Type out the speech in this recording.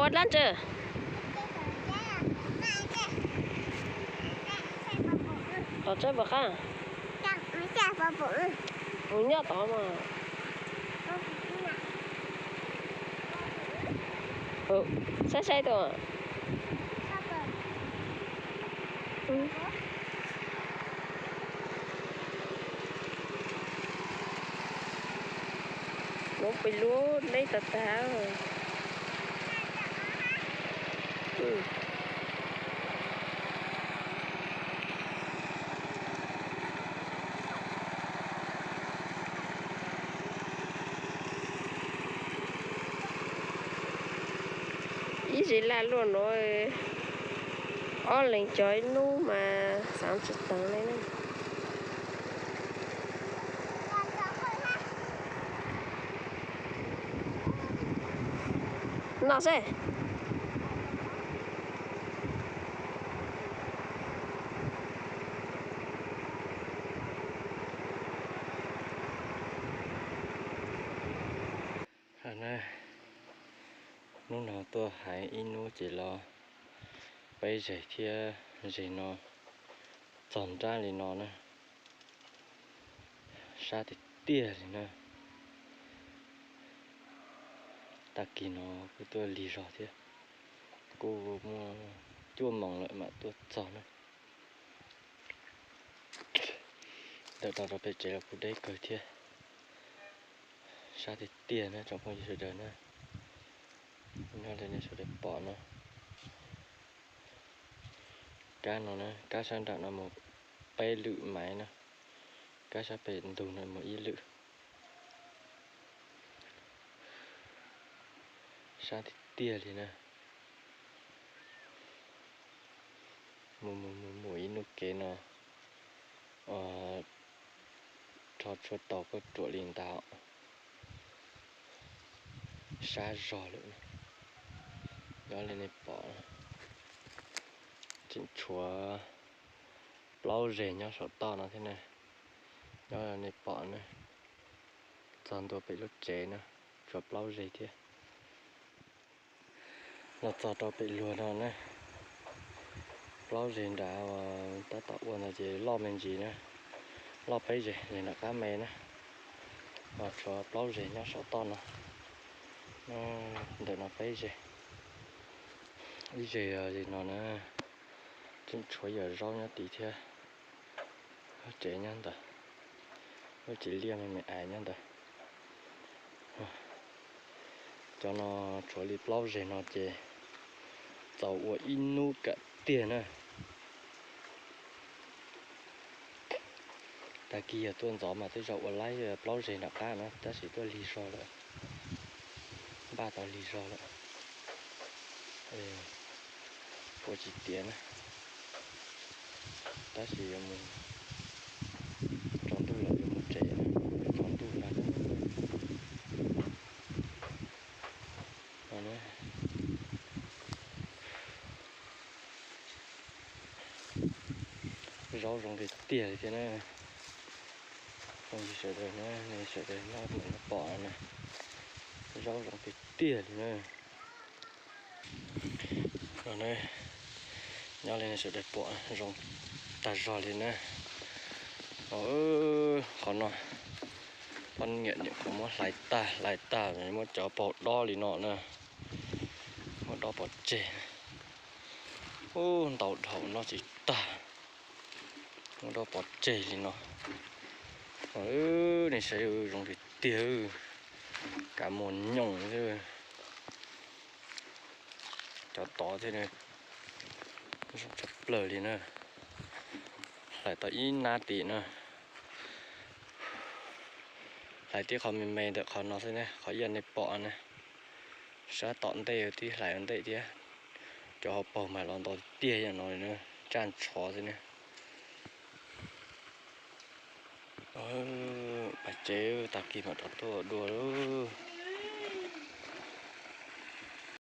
Dab tsi? Tom tsaib puas qab? Mus nyob tod mas. Saib saib tuaj. Muab pem lub deb tag tag. Ib zis laj luaj no, ob leeg cog ib hnub mas xav tsis tag li na. No seb. Hnub no tuaj hais ib hnub ces los peb zeg thiab zeg no txog nrab li no na. Sab tiag tiag li na. Tag kis no kuj tuaj lig zog thiab, kuj muaj cuaj moos lawm mam tuaj txog na. Ntawm no rau pem tsev los kuj deb kawg thiab. Sab tiag tiag na tsoom phooj ywg sawv daws na. Nyob li nej sawv daws pom no, kab no na, kab sab nram no mus peb lwm maiv na, kab sab pem ntug no mus ib lwm. Sab tiag tiag li na. Mus mus mus mus ib hnub kev no, rho tshuaj tau koj ruam li ntawd. Sab zog lawm. Nyob li nej pom, tseem tshuav plaub zeg nyob saum toj no thiab na. Nyob li nej pom na, txog ntua pem lub tsev na, tshuav plaub zeg thiab. Los txog rau pem luag no na, plaub zeg nrad tab tom ua ntawd ces loj me ntsis na, loj peb zeg, zeg nram qab me na, ho tshuav plaub zeg nyob saum toj no. Ntawm no peb zeg, ib zeg li no na, tseem tshuav yam zaub nyob tid thiab. Lub tsev nyob ntawd, lub tsev liaj me me ais nyob ntawd. Cov no tshuav li plaub zeg no ces txaus ua ib hnub kawg tiag na. Tag kis yog tuaj ntxov mas tej zaum ua laib plaub zeg nram qab na, tab sis tuaj lig zog lawm, npaj tau lig zog lawm, ua tsis tiav na. Tab sis yuav mus, tsaus ntuj lawm yuav mus tsev, yuav tsaus ntuj ntag. Zaub zoo tiag tiag li thiab na. Phooj ywg sawv daws na, nej sawv daws nyob mus nyob pom na, zaub zoo tiag tiag li na. No, nyob li nej sawv daws pom zoo tag zog li na. Qhov no poj niam nyuam qhuav muab hlais tag, hlais tag muab cov paug dob li no na, muab dob pov tseg. Ub, ntau dhau noj tsis tag, muab dob pov tseg li no. Nej saib zoo tiag tiag, kav mos nyoos xwb. Cov tod thiab, zoo tshaj plaws li na. Hlais tau ib hnab tim na. Hlais tib qho me me ntawm qhov no xwb ne, qhov ib yam nej pom na. Sab tom ntej tib hlais ua ntej thiab. Cov hauv paug mas los ntau tiag yam no li na, tsaj ntshov xwb ne. Pais tsev, tag kis mam rov tuaj dua lauj.